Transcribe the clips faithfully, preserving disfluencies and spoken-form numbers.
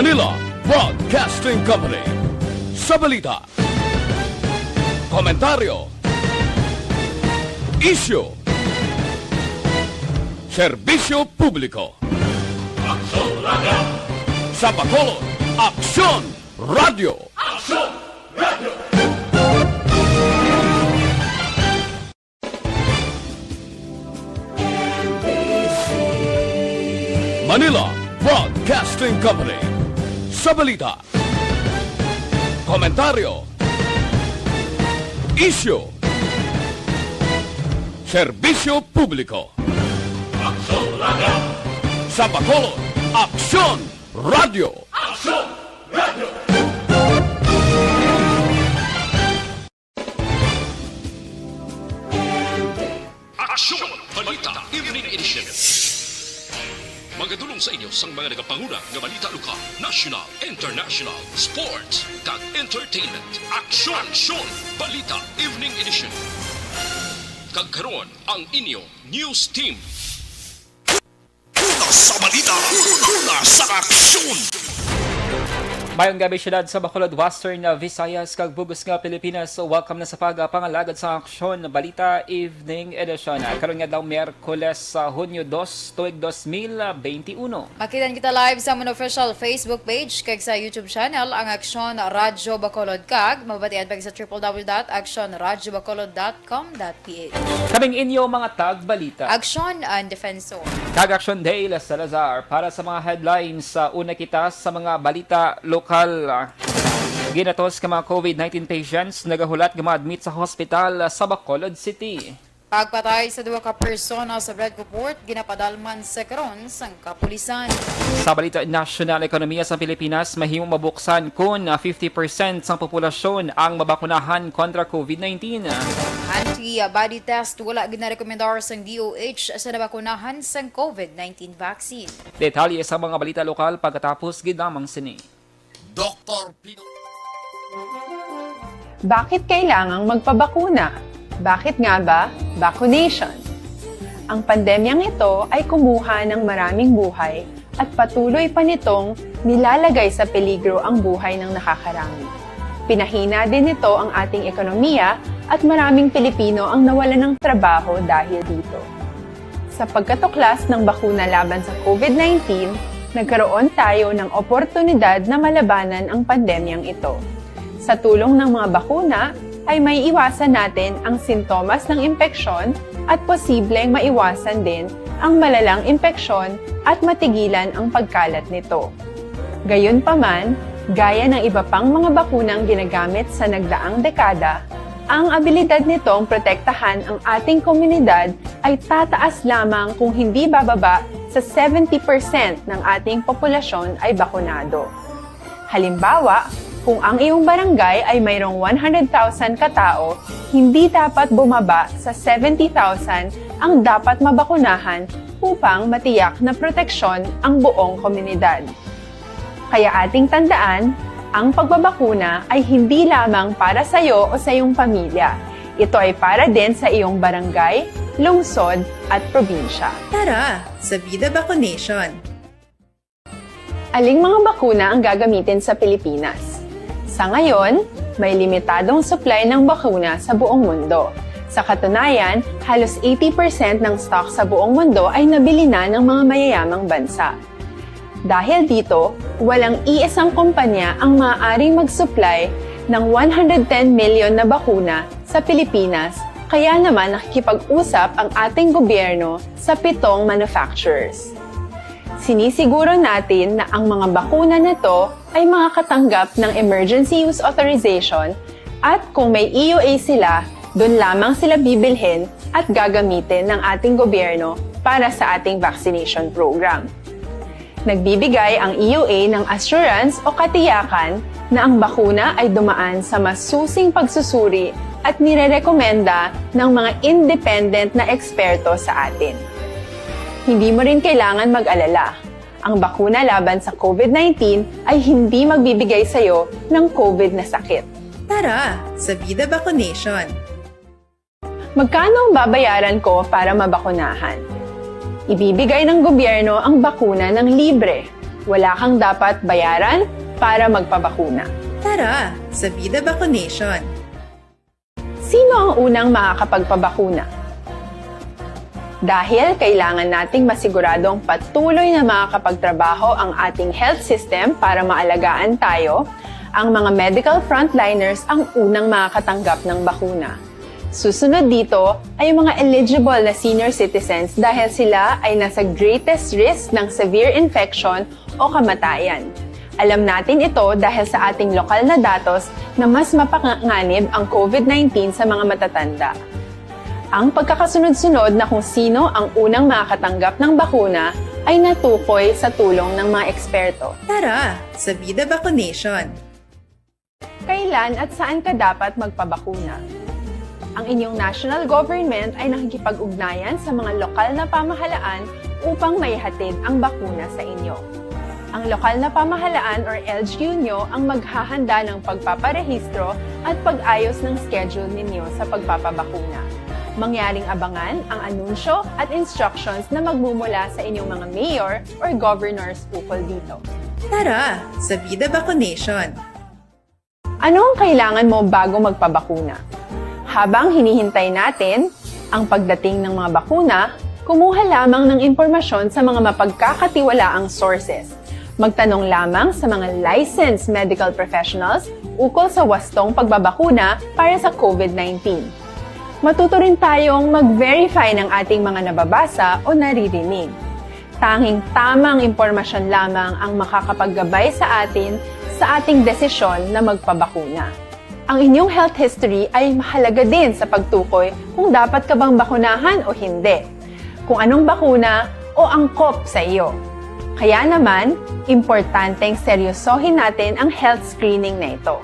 Manila Broadcasting Company. Sa balita, komentaryo, isyu, serbisyo publiko. Aksyon Radio! Sa Bacolod, Aksyon Radio! Aksyon Radio! Manila Broadcasting Company. Sa balita, komentaryo, isyu, serbisyo publiko. Aksyon Radio! Sa Bacolod, Aksyon Radio! Aksyon Radio! Aksyon! Balita Evening Edition. Magadulong sa inyo sang mga nagapanguna nga balita lokal, national, international, sports, kag entertainment. Aksyon! Aksyon! Balita Evening Edition. Kag karon ang inyo news team. Una sa balita, una sa aksyon. Mayong gabi, siyudad sa Bacolod, Western Visayas, kag bug-os nga Pilipinas. Welcome na sa pagpangalagad sa Aksyon Balita Evening Edition. Karon nga daw Miyerkules sa Hunyo dos, tuig dos mil benti uno. Makita kita live sa amon official Facebook page kag sa YouTube channel, ang Aksyon Radyo Bacolod, kag mabatian pa sa triple W dot aksyon radyo bacolod dot com dot P H. Kaming inyo mga tagbalita. Aksyon and Defensor. Kag Aksyon Dale Salazar para sa mga headlines. Sa una kita sa mga balita lokal. Ginatos ka mga covid nineteen patients nagahulat nga ma-admit sa hospital sa Bacolod City. Pagpatay sa duha ka persona sa Bread Report, ginapadalman sa karon sang kapulisan. Sa balita nasyonal, ekonomiya sa Pilipinas mahimong mabuksan kon fifty percent sang populasyon ang mabakunahan kontra covid nineteen. Antibody test wala ginarekomendar sang D O H sa nabakunahan sang covid nineteen vaccine. Detalye sa mga balita lokal pagkatapos gid lamang sini. Doktor Pino. Bakit kailangang magpabakuna? Bakit nga ba vaccination? Ang pandemyang ito ay kumuha ng maraming buhay at patuloy pa nitong nilalagay sa peligro ang buhay ng nakakarami. Pinahina din nito ang ating ekonomiya at maraming Pilipino ang nawalan ng trabaho dahil dito. Sa pagkatuklas ng bakuna laban sa covid nineteen, nagkaroon tayo ng oportunidad na malabanan ang pandemyang ito. Sa tulong ng mga bakuna, ay may iwasan natin ang sintomas ng impeksyon at posibleng maiwasan din ang malalang impeksyon at matigilan ang pagkalat nito. Gayunpaman, gaya ng iba pang mga bakunang ginagamit sa nagdaang dekada, ang abilidad nitong protektahan ang ating komunidad ay tataas lamang kung hindi bababa sa seventy percent ng ating populasyon ay bakunado. Halimbawa, kung ang iyong barangay ay mayroong one hundred thousand katao, hindi dapat bumaba sa seventy thousand ang dapat mabakunahan upang matiyak na proteksyon ang buong komunidad. Kaya ating tandaan, ang pagbabakuna ay hindi lamang para sa iyo o sa iyong pamilya. Ito ay para din sa iyong barangay, lungsod, at probinsya. Tara, sa Vida Vaccination! Aling mga bakuna ang gagamitin sa Pilipinas? Sa ngayon, may limitadong supply ng bakuna sa buong mundo. Sa katunayan, halos eighty percent ng stock sa buong mundo ay nabili na ng mga mayayamang bansa. Dahil dito, walang iisang kumpanya ang maaaring mag-supply ng one hundred ten million na bakuna sa Pilipinas, kaya naman nakikipag-usap ang ating gobyerno sa pitong manufacturers. Sinisiguro natin na ang mga bakuna na to ay makakatanggap ng emergency use authorization at kung may E U A sila, doon lamang sila bibilhin at gagamitin ng ating gobyerno para sa ating vaccination program. Nagbibigay ang E U A ng assurance o katiyakan na ang bakuna ay dumaan sa masusing pagsusuri at nirerekomenda ng mga independent na eksperto sa atin. Hindi mo rin kailangan mag-alala. Ang bakuna laban sa covid nineteen ay hindi magbibigay sa iyo ng covid na sakit. Tara, sa Vida Vaccination! Magkano ang babayaran ko para mabakunahan? Ibibigay ng gobyerno ang bakuna ng libre. Wala kang dapat bayaran para magpabakuna. Tara sa Vida Vacunation! Sino ang unang makakapagpabakuna? Dahil kailangan nating masiguradong patuloy na makakapagtrabaho ang ating health system para maalagaan tayo, ang mga medical frontliners ang unang makakatanggap ng bakuna. Susunod dito ay ang mga eligible na senior citizens dahil sila ay nasa greatest risk ng severe infection o kamatayan. Alam natin ito dahil sa ating lokal na datos na mas mapanganib ang COVID nineteen sa mga matatanda. Ang pagkakasunod-sunod na kung sino ang unang makakatanggap ng bakuna ay natukoy sa tulong ng mga eksperto. Tara sa Vida Vacunation! Kailan at saan ka dapat magpabakuna? Ang inyong national government ay nakikipag-ugnayan sa mga lokal na pamahalaan upang maihatid ang bakuna sa inyo. Ang lokal na pamahalaan or L G U nyo ang maghahanda ng pagpaparehistro at pag-ayos ng schedule ninyo sa pagpapabakuna. Mangyaring abangan ang anunsyo at instructions na magmumula sa inyong mga mayor or governors ukol dito. Tara sa Vida Vacunation! Ano ang kailangan mo bago magpabakuna? Habang hinihintay natin ang pagdating ng mga bakuna, kumuha lamang ng impormasyon sa mga mapagkakatiwalaang sources. Magtanong lamang sa mga licensed medical professionals ukol sa wastong pagbabakuna para sa COVID nineteen. Matuto rin tayong mag-verify ng ating mga nababasa o naririnig. Tanging tamang impormasyon lamang ang makakapaggabay sa atin sa ating desisyon na magpabakuna. Ang inyong health history ay mahalaga din sa pagtukoy kung dapat ka bang bakunahan o hindi, kung anong bakuna o angkop sa iyo. Kaya naman, importanteng seryosohin natin ang health screening na ito.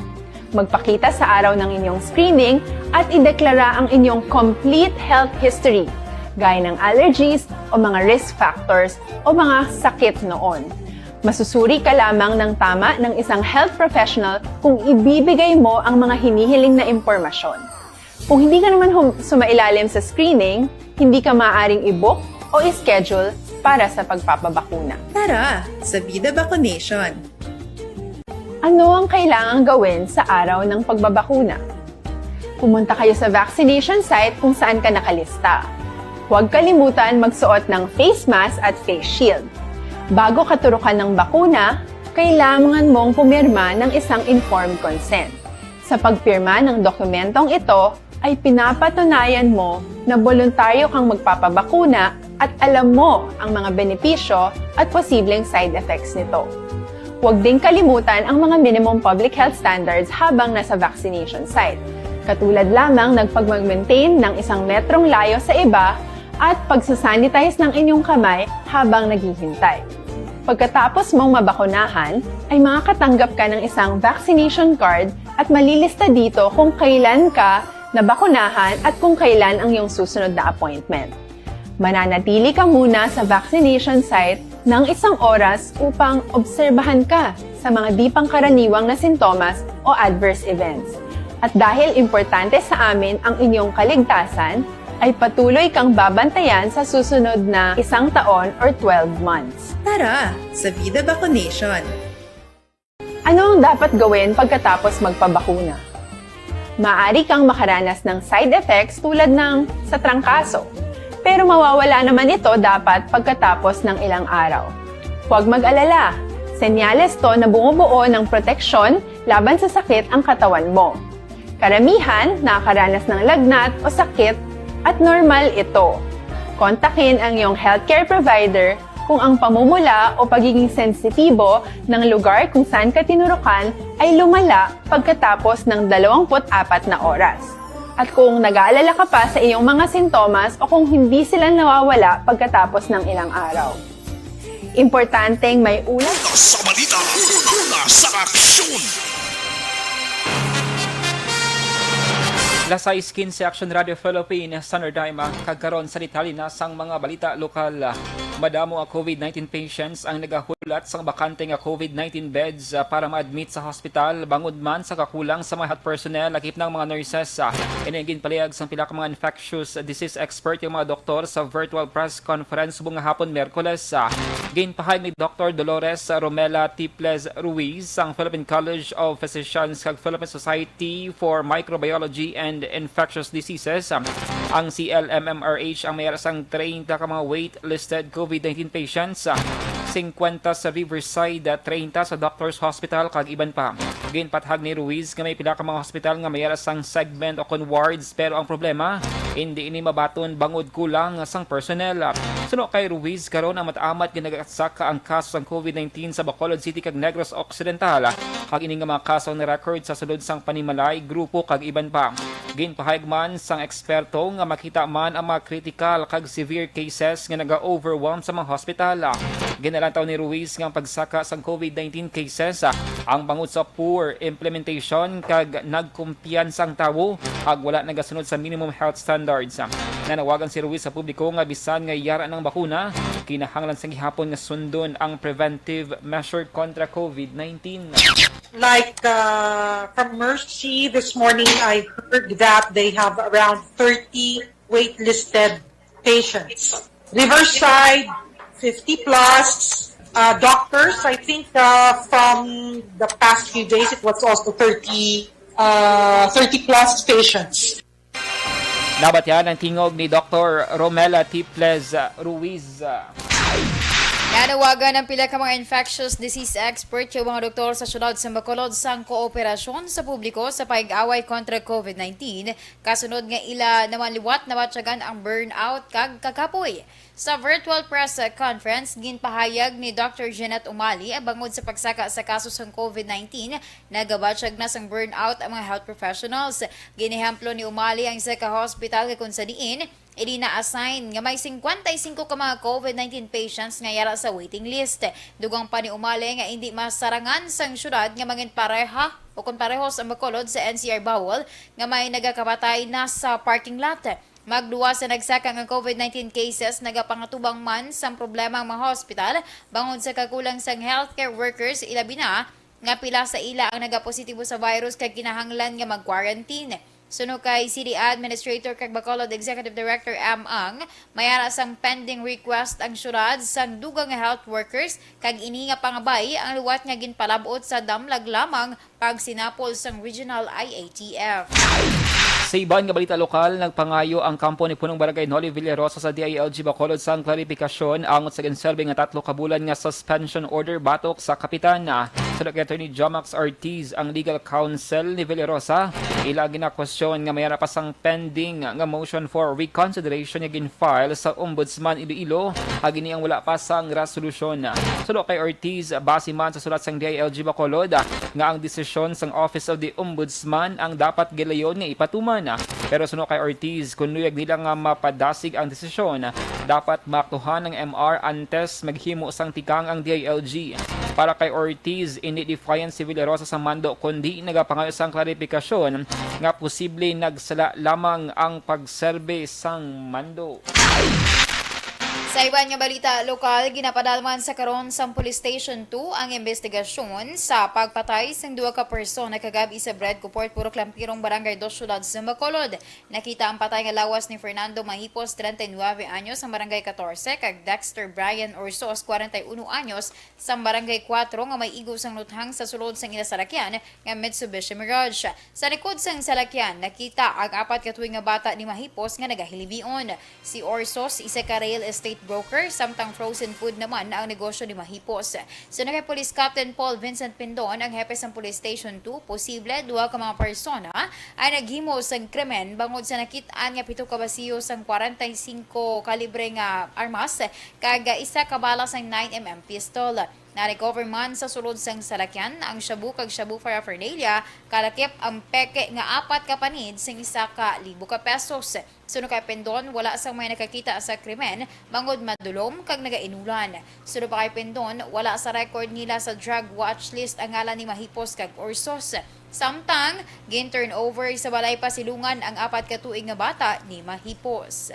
Magpakita sa araw ng inyong screening at ideklara ang inyong complete health history, gaya ng allergies o mga risk factors o mga sakit noon. Masusuri ka lamang ng tama ng isang health professional kung ibibigay mo ang mga hinihiling na impormasyon. Kung hindi ka naman hum- sumailalim sa screening, hindi ka maaaring i-book o i-schedule para sa pagpapabakuna. Tara sa Vida Vacunation! Ano ang kailangang gawin sa araw ng pagbabakuna? Pumunta kayo sa vaccination site kung saan ka nakalista. Huwag kalimutan magsuot ng face mask at face shield. Bago katurukan ng bakuna, kailangan mong pumirma ng isang informed consent. Sa pagpirma ng dokumentong ito, ay pinapatunayan mo na boluntaryo kang magpapabakuna at alam mo ang mga benepisyo at posibleng side effects nito. Huwag ding kalimutan ang mga minimum public health standards habang nasa vaccination site, katulad lamang ng pagmag-maintain ng isang metrong layo sa iba at pagsasanitize ng inyong kamay habang naghihintay. Pagkatapos mong mabakunahan, ay makakatanggap ka ng isang vaccination card at malilista dito kung kailan ka nabakunahan at kung kailan ang iyong susunod na appointment. Mananatili ka muna sa vaccination site ng isang oras upang obserbahan ka sa mga di pangkaraniwang na sintomas o adverse events. At dahil importante sa amin ang inyong kaligtasan, ay patuloy kang babantayan sa susunod na isang taon or twelve months. Tara sa Vida Vacunation! Ano ang dapat gawin pagkatapos magpabakuna? Maaari kang makaranas ng side effects tulad ng sa trangkaso, pero mawawala naman ito dapat pagkatapos ng ilang araw. Huwag mag-alala, senyales to na bumubuo ng proteksyon laban sa sakit ang katawan mo. Karamihan nakakaranas ng lagnat o sakit at normal ito. Kontakin ang iyong healthcare provider kung ang pamumula o pagiging sensitibo ng lugar kung saan ka tinurukan ay lumala pagkatapos ng dalawampu't apat na oras. At kung nag-aalala ka pa sa iyong mga sintomas o kung hindi sila nawawala pagkatapos ng ilang araw. Importanteng may ulat. Una sa balita, una sa aksyon. Las sais quince, Action Radio Philippines, Sandra Daima, kag karon sa detalye na sang mga balita lokal. Madamo nga COVID nineteen patients ang nagahul- Lat sang bakante nga COVID nineteen beds, ah, para ma-admit sa hospital, bangod man sa kakulang sa mga health personnel, lakip ng mga nurses, ah. Ini ang ginpalihag sang pila ka mga infectious disease expert, yung mga doktor, sa virtual press conference subong nga hapon Miyerkules, ah. Ginpahayag ni Doctor Dolores Romela Tiples Ruiz, ang Philippine College of Physicians kag Philippine Society for Microbiology and Infectious Diseases, ah, ang C L M M R H, ang may ara sang treinta ka mga wait listed COVID nineteen patients, ah, singkwenta sa Riverside, ah, treinta sa Doctors Hospital, kag iban pa. Ginpatahag ni Ruiz nga may pila ka mga hospital nga may ara sang segment o kon wards, pero ang problema, hindi ini mabaton bangod kulang sang personnel. Suno kay Ruiz, karon ang mataamat nga nagasaka ang kaso sang COVID nineteen sa Bacolod City kag Negros Occidental, kag ini nga mga kaso ang na-record sa sulod sang panimalay, grupo, kag iban pa. Ginpahayag man sang eksperto nga makita man ang mga critical kag severe cases nga naga-overwhelm sa mga hospital. Ginalantaw ni Ruiz nga ang pagsaka sang COVID nineteen cases, ah, ang bangod sa poor implementation kag nagkumpiyansa ang tawo ag wala nagasunod sa minimum health standards. Nanawagan si Ruiz sa publiko nga bisan nga yara ng bakuna, kinahanglan sa gihapon nga sundon ang preventive measure kontra COVID nineteen. Like, uh, from Mercy this morning, I heard that they have around thirty waitlisted patients. Riverside, fifty plus. Uh, doctors, I think, uh, from the past few days, it was also thirty, uh, thirty plus patients. Nabatian ang tingog ni Doktor Romela Tiples Ruiz. Nanawagan ang pila ka mga infectious disease expert kag mga doktor sa siyudad sa Bacolod sang kooperasyon sa publiko sa pag-away kontra COVID nineteen, kasunod nga ila naman liwat nabatyagan ang burnout kag kakapoy. Sa virtual press conference, ginpahayag ni Doctor Jeanette Umali ang bangod sa pagsaka sa kaso sang COVID nineteen, nagabatyag na sang burnout ang mga health professionals. Ginehemplo ni Umali ang isa ka hospital nga kung sa diin ini na-assign nga may singkwenta y singko ka mga COVID nineteen patients nga yara sa waiting list. Dugang pa ni Umali nga indi masarangan sang syudad nga mangin pareha o kon parehos ang Bacolod sa N C R Bohol nga may nagakapatay na sa parking lot. Magduwa sa nagsaka nga COVID nineteen cases, nagapangatubang man sang problema ang mga hospital bangod sa kakulang sang healthcare workers, ilabi na nga pila sa ila ang nagapositibo sa virus kag kinahanglan nga mag-quarantine. Suno kay City Administrator kag Bacolod Executive Director M. Ang, may ara sang pending request ang syudad sang dugang nga health workers, kag ini nga pangabay ang liwat nga ginpalab-ot sa damlag lamang pagsinapol sang Regional I A T F. Sa iban nga balita lokal, nagpangayo ang kampo ni Punong Barangay Noli Villarosa sa D I L G Bacolod sang klarifikasyon angot sa ginserbi nga tatlo ka bulan nga suspension order batok sa kapitan. Suno kay Attorney Jomax Ortiz, ang legal counsel ni Villarosa, ila ginakwestiyon nga may ara pa sang pending nga motion for reconsideration nga gin-file sa Ombudsman Iloilo, ag ini ang wala pa sang resolusyon. Suno kay Ortiz, base man sa sulat sang D I L G Bacolod nga ang desisyon sang Office of the Ombudsman ang dapat gilayon nga ipatuman. Pero suno kay Ortiz, kun luyag nila nga mapadasig ang desisyon, dapat maaktuhan ang M R antes maghimo sang tikang ang D I L G. Para kay Ortiz, indi defiant si Villarosa sa mando, kundi nagapangayo sang klarifikasyon nga posible nagsala lamang ang pagserbe sang mando. Sa iban nga balita lokal, ginapadalman sa karon sang Police Station two ang imbestigasyon sa pagpatay sang duha ka persona kagab-i sa Bred Kuport, Purok Lampirong, Barangay Dos, Siyudad sa Bacolod. Nakita ang patay nga lawas ni Fernando Mahipos, treinta y nueve anyos, sang Barangay Catorce, kag Dexter Brian Orsos, cuarenta y uno anyos, sang Barangay Cuatro, nga may igo sang luthang sa sulod sang ila salakyan nga Mitsubishi Mirage. Sa likod sang salakyan, nakita ang apat ka tuig nga bata ni Mahipos nga nagahilibion. Si Orsos, isa ka real estate broker, samtang frozen food naman ang negosyo ni Mahipos. Suno kay Police Captain Paul Vincent Pindon, ang hepe sang Police Station two, posible duha ka mga persona ang naghimo sang krimen bangod sa nakit-an nga pito ka basiyo sang kwarenta y singko kalibre nga armas kag isa ka bala sang nine M M pistol. Na-recover man sa sulod sang salakyan ang shabu kag shabu paraphernalia, kalakip ang peke nga apat ka panid sing isa ka libo ka pesos. Suno kay Pindon, wala sang may nakakita sa krimen bangod madulom kag nagainulan. Suno pa kay Pindon, wala sa record nila sa drug watch list ang ngalan ni Mahipos kag Orsos. Samtang, gin-turnover sa balay pasilungan ang apat ka tuig nga bata ni Mahipos.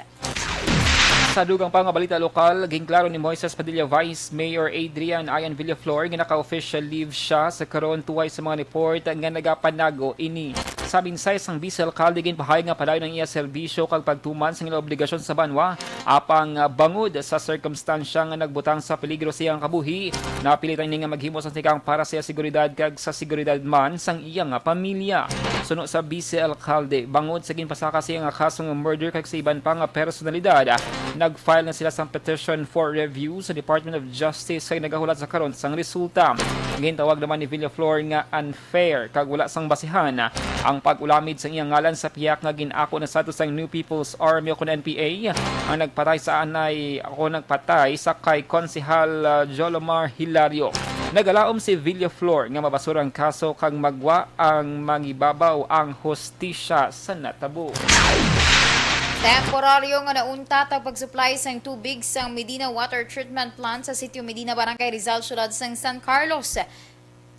Sa dugang pa nga balita lokal, ginklaro ni Moises Padilla Vice Mayor Adrian Ian Villaflor nga naka-official leave siya sa karon tuway sa mga report nga nagapanago ini. Sa mensahe sang Vice Alcalde, ginpahayag nga padayon ang iya serbisyo kag pagtuman sang iyang obligasyon sa banwa, apang, ah, bangod sa sirkumstansya nga nagbutang sa peligro sa iyang kabuhi, napilitan ini nga maghimo sang tikang para sa iya seguridad kag sa seguridad man sang iya nga pamilya. Suno sa Vice Alcalde, bangod sa ginpasaka sa iya nga kaso nga murder kag sa iban pa nga personalidad, nag-file na sila sang petition for review sa Department of Justice kag nagahulat sa karon sang resulta. Gintawag naman ni Villaflor nga unfair kag wala sang basihan ang pag-ulamid sang iyang ngalan sa pihak nga gin-ako na sadto sang New People's Army o kon N P A ang nagpatay sa anay o nagpatay sa kay Konsehal, ah, Jolomar Hilario. Nagalaom si Villaflor nga mabasura ang kaso kag magwa ang mangibabaw ang hustisya sa natabo. Temporaryo nga nauntat ang pag-supply sang tubig sang Medina Water Treatment Plant sa Sitio Medina, Barangay Rizal, Siyudad sang San Carlos.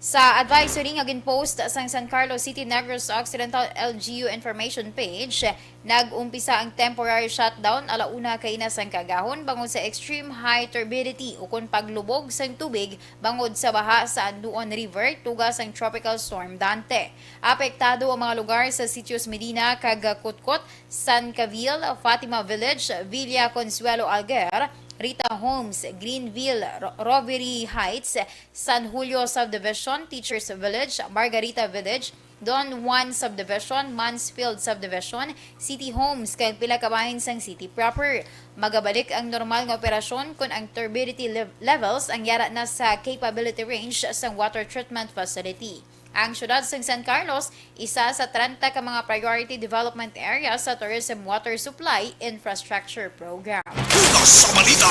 Sa advisory nga ginpost sang San Carlos City Negros Occidental L G U information page, nag-umpisa ang temporary shutdown ala una kaina sang kaagahon bangod sa extreme high turbidity ukon paglubog sang tubig bangod sa baha sa Anduon River tuga sang Tropical Storm Dante. Apektado ang mga lugar sa Sitios Medina kag Kutkot, San Cavil, Fatima Village, Villa Consuelo Alger, Rita Homes, Greenville, Ro-, Rovery Heights, San Julio Subdivision, Teachers Village, Margarita Village, Don Juan Subdivision, Mansfield Subdivision, City Homes, kag pila ka bahin sang city proper. Magabalik ang normal nga operasyon kon ang turbidity lev-, levels ang yara na sa capability range sang water treatment facility. Ang siyudad sang San Carlos isa sa trenta ka mga priority development areas sa Tourism Water Supply Infrastructure Program. Una sa balita,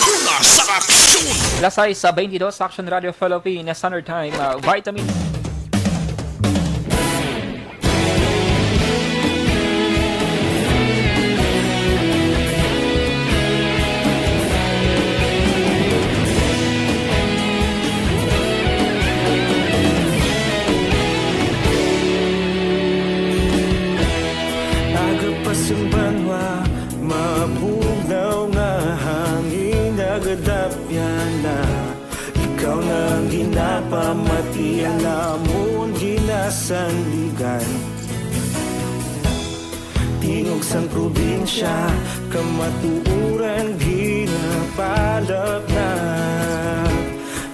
una sa aksyon. Alas sais sa twenty-two, Action Radio Philippines Standard Time, uh, Vitamin. Aga pa sang banwa, mabugnaw nga hangin, nagadapyan na. Ikaw na ang ginapamati, ang amon ginasandigan. Tingog sang probinsya, kamatuoran ginapalapnag.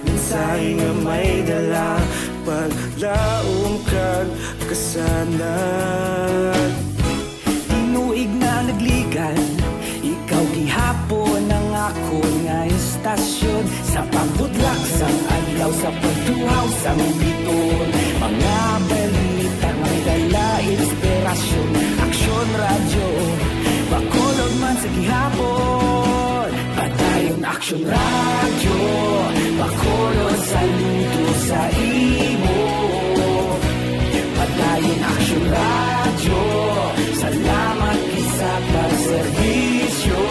Mensahe nga may dala, paglaom kag kasanag. Tinuig na nagligan, ikaw gihapon ang akon nga istasyon. Sa pagbudlak sang adlaw, sa pagtuhaw sang biton, mga balita may dala inspirasyon. Aksyon Radyo, Bacolod man sa gihapon. Padayon Aksyon Radyo, Bacolod, saludo sa imo. Padayon Aksyon Radyo, salamat gid sa pagserbisyo.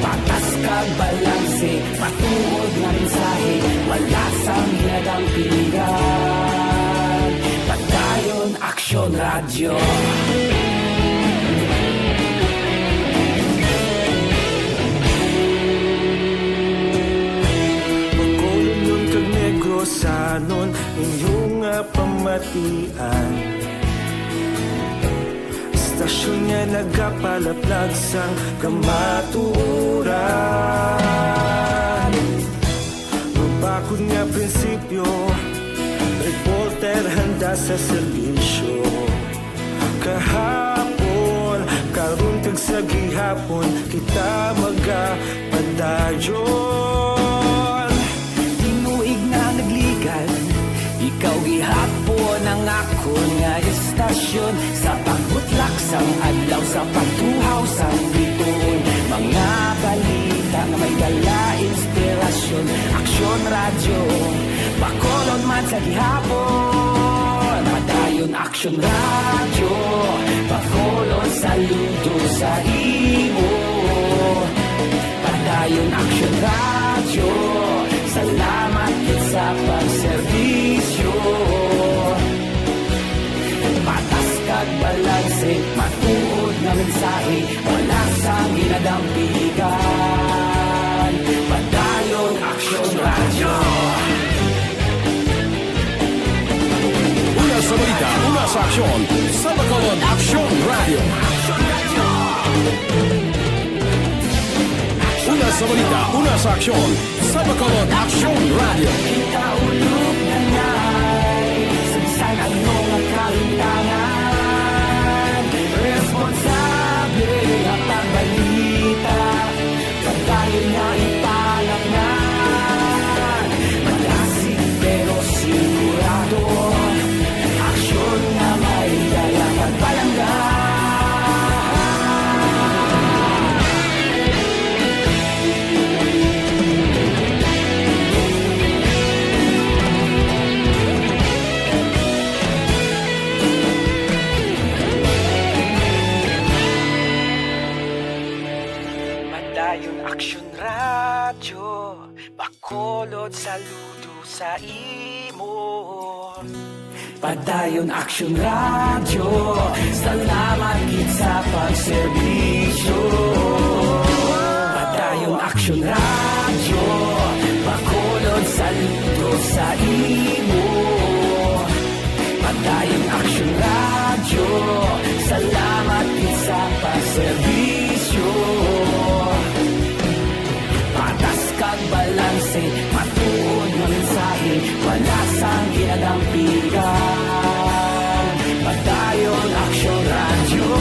Patas kag balanse, matuod nga mensahe, wala sang hinadampingan. Padayon Aksyon Radyo. Bacolodnon kag Negrosanon, inyo nga pamatian. Istasyon nga nagapalaplag sang kamatuoran. Mabakod nga prinsipyo, reporter handa sa serbisyo. Kahapon, karon kag sa gihapon, kita magapadayon. Tinuig na nagligan, ikaw gihapon ang akon nga istasyon. Sa pagbutlak sang adlaw, sa pagtuhaw sang bituon, mga balita nga may dala inspirasyon. Aksyon Radyo, Bacolod man sa gihapon. Padayon Aksyon Radyo, Bacolod, saludo sa imo. Padayon Aksyon Radyo, salamat gid sa pagserbisyo. Patas kag balanse, matuod nga mensahe, wala Balita, una sa aksyon, sa Bacolod Aksyon Radio. Una sa balita, una sa aksyon, sa Bacolod Aksyon Radio. Kita ulog na ngay, sa bisan ano nga kalimtangan, responsable nga pagbalita. Padayon nga ipalaknag, malasig pero sigurado, aksyon nga may dala pagpalangga. Padayon Aksyon Radyo, Bacolod, saludo sa imo. Padayon Aksyon Radyo, salamat gid sa pagserbisyo. Padayon Aksyon Radyo, Bacolod, saludo sa imo. Padayon Aksyon Radyo, salamat gid sa pagserbisyo. Patas kag balanse, matuod nga mensahe, wala sang ginadampigan. Padayon Aksyon Radyo.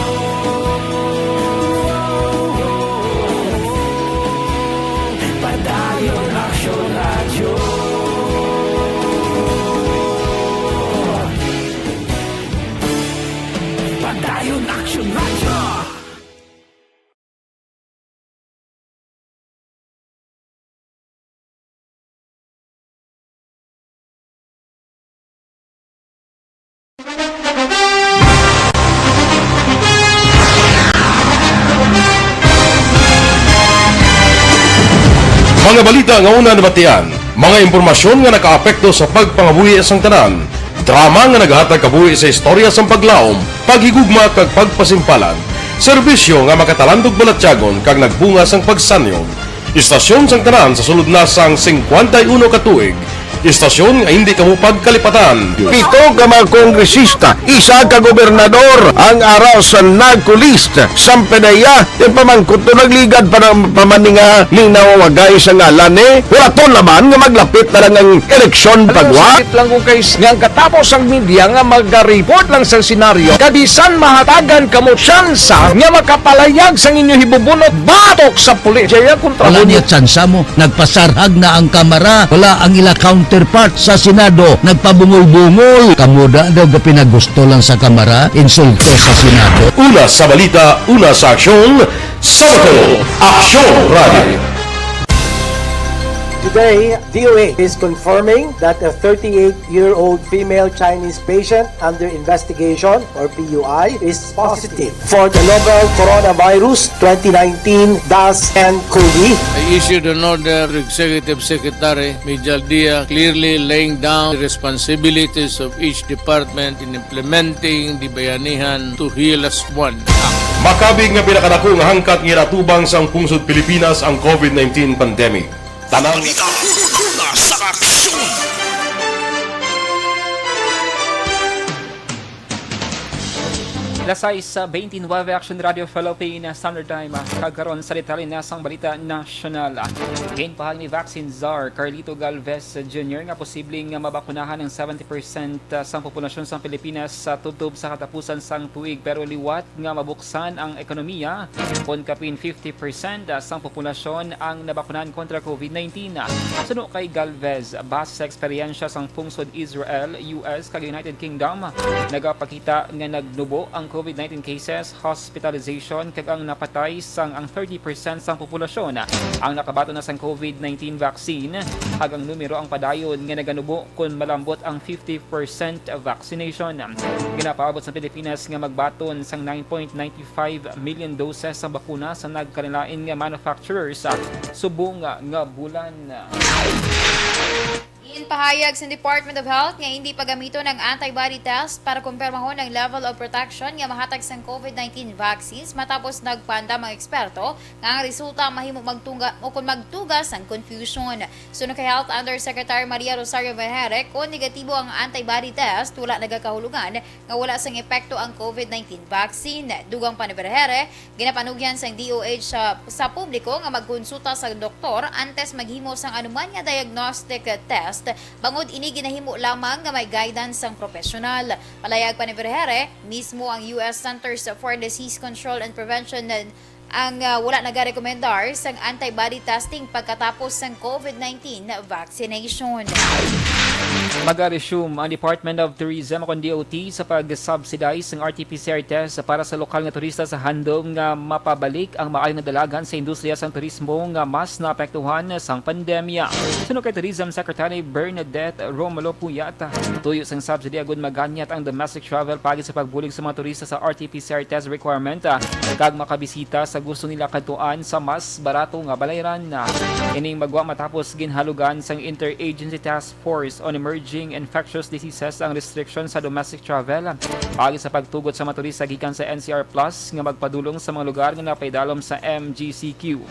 Padayon Aksyon Radyo. Padayon Aksyon Radyo. Mga balita nga una nabatian, mga impormasyon nga nakaapekto sa pagpangabuhi sang tanan, drama nga naghatag kabuhi sa istorya sang paglaom, paghigugma kag pagpasimpalan, serbisyo nga makatalandog balatyagon kag nagbunga sang pagsanyon. Istasyon sang tanan sa sulod na sang singkwenta y uno ka tuig. Istasyon nga hindi kamo pagkalipatan. Pito ka mga kongresista, isa ka gobernador ang ara sa NAGCO list. Sampe na iya, yung pamangkot to nagligad pa ng pamaninga ning nawawagay sa ngalan ni Huraton naman nga maglapit na lang ang eleksyon pagwa. Sakit lang kung kay nga ang katapos ang media nga magaripot lang sa senaryo, kabisan mahatagan kamo tsansa nga makapalayag sang inyo hibubunot batok sa pulis. Jaya kontra Wala mo niya tsansa mo. Nagpasarhag na ang Kamara. Wala ang ila counterpart sa Senado. Nagpabungol-bungol. Kamo da daw gapinagusto lang sa Kamara. Insulto sa Senado. Una sa balita, una sa aksyon, sa Bacolod Aksyon Radio. Today, D O A is confirming that a thirty-eight-year-old female Chinese patient under investigation, or P U I, is positive for the novel coronavirus twenty nineteen dash ten COVID. I issued an order to Executive Secretary Mijal Dia, clearly laying down the responsibilities of each department in implementing the Bayanihan to Heal As One Act. Makabig nga pinakadako nga hangkat nga ginatubang sang pungsod Pilipinas ang COVID nineteen pandemic. Tanan Balita, una sa aksyon. Las sais beintinuebe, Action Radio Philippines Standard Time. Kag karon sa detalye na sang balita nasyonal. Ginpahayag ni Vaccine Czar Carlito Galvez Junior nga posibleng mabakunahan ang seventy percent sang populasyon sang Pilipinas sa tubtob sa katapusan sang tuig, pero liwat nga mabuksan ang ekonomiya kon kapin fifty percent sang populasyon ang nabakunahan kontra COVID nineteen. Suno kay Galvez, base sa eksperyensya sang pungsod Israel, U S, kag United Kingdom, nagapakita nga nagnubo ang COVID nineteen cases, hospitalization, kag ang napatay sang ang thirty percent sang populasyon ang nakabaton na sang COVID nineteen vaccine, kag ang numero ang padayon nga naganubo kon malambot ang fifty percent vaccination. Ginapaabot sa Pilipinas nga magbaton sang nine point nine five million doses sa bakuna sa nagkalain-lain nga manufacturers subong nga bulan. Ginpahayag sa Department of Health nga hindi pagamiton ang antibody test para kumpirmahon ang level of protection nga mahatag sang COVID nineteen vaccines, matapos nagpaandam ang eksperto nga ang resulta mahimo magtungga o kon magtuga sang confusion. Suno kay Health Undersecretary Maria Rosario Vergeire, kon negatibo ang antibody test, wala nagakahulugan nga wala sang epekto ang COVID nineteen vaccine. Dugang pa ni Vergeire, ginapanugyan sang D O H sa, sa publiko nga magkonsulta sa doktor antes maghimo sang anuman nga diagnostic test, bangod ini ginahimo lamang nga may guidance sang profesional. Palayag pa ni Vergeire, mismo ang U S Centers for Disease Control and Prevention ang, ah, wala nagarekomendar sang antibody testing pagkatapos sang COVID nineteen vaccination. Mag-resume ang Department of Tourism, kon D O T, sa pag-subsidize sang R T P C R test para sa lokal nga turista sa handom nga mapabalik ang maayong dalagan sa industriya sang turismo nga mas naapektuhan sang pandemya. Suno kay Tourism Secretary Bernadette Romulo Puyat, tuyo sang subsidy agud maganyat ang domestic travel paagi sa pagbulig sa mga turista sa R T P C R test requirement, ah, kag makabisita sa gusto nila kadtuan sa mas barato nga balayran. Ining magwa matapos ginhalugan sang Interagency Task Force on Emerging Infectious Diseases ang restriction sa domestic travel paagi sa pagtugot sa mga turista gikan sa N C R Plus nga magpadulong sa mga lugar nga napaidalom sa M G C Q.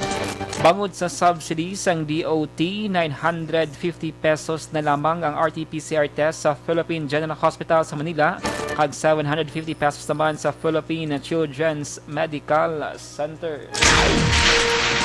Bangod sa subsidy sang D O T, nine hundred fifty pesos na lamang ang R T P C R test sa Philippine General Hospital sa Manila, kag seven hundred fifty pesos naman sa Philippine Children's Medical Center.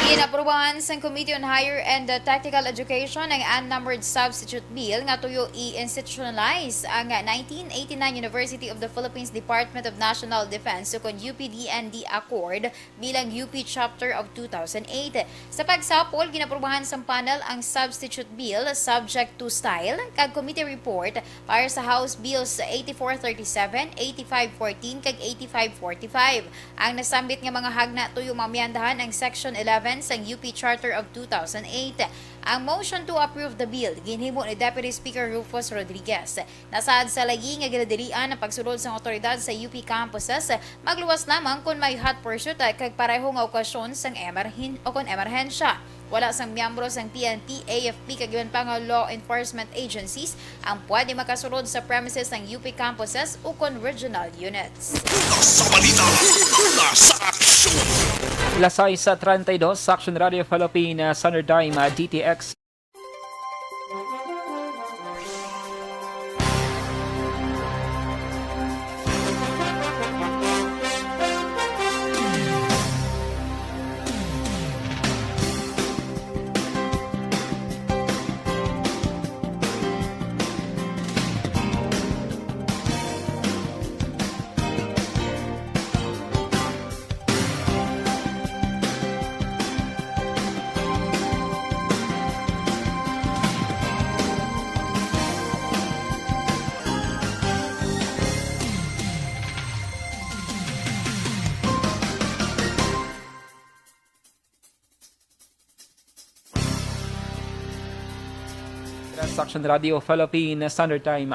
Inaprubahan sang Committee on Higher and Technical Education ang unnumbered substitute bill nga tuyo i-institutionalize ang nineteen eighty-nine University of the Philippines Department of National Defense, ukon U P D N D Accord, bilang U P Chapter of two thousand eight. Sa pagsapol, ginaprubahan sang panel ang substitute bill subject to style kag committee report para sa House Bills eighty-four thirty-seven, eighty-five fourteen, kag eighty-five forty-five. Ang nasambit nga mga hagna tuyo maamyandahan ang Section eleven sang U P Charter of two thousand eight. Ang motion to approve the bill ginhimo ni Deputy Speaker Rufus Rodriguez. Nasaad sa layi nga ginadilian ang pagsulod sang awtoridad sa U P campuses, magluwas lamang kon may hot pursuit kag pareho nga okasyon sang emerhen-, o kon emerhensya. Wala sang miyembro sang P N P, A F P, kag iban pa nga law enforcement agencies ang pwede makasulod sa premises sang U P campuses ukon regional units. Una sa balita, una sa aksyon. Alas sais treinta y dos, sa Aksyon Radio Philippines, Standard Time, D T X. Sa Aksyon Radio Philippine Standard Time,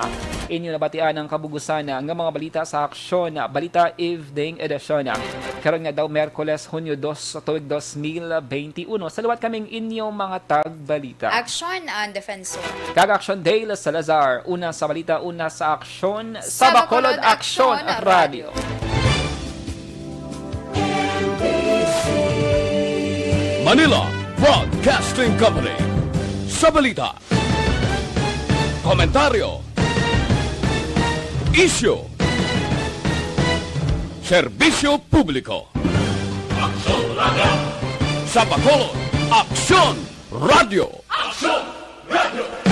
inyo nabatian ang kabugusan nga mga balita sa Aksyon Balita Evening Edition. Karon nga daw, Miyerkules, Hunyo dos, tuig dos mil benti uno. Sa liwat kaming inyo mga tagbalita. Aksyon ang Defensor. Kag Aksyon Dale Salazar. Una sa balita, una sa aksyon, sa Sa Bacolod Bacolod Aksyon Aksyon Radio. Radio. Manila Broadcasting Company. Sa balita, komentaryo, isyu, serbisyo publiko. Aksyon Radio. Sa Bacolod, Aksyon Radio. Aksyon Radio.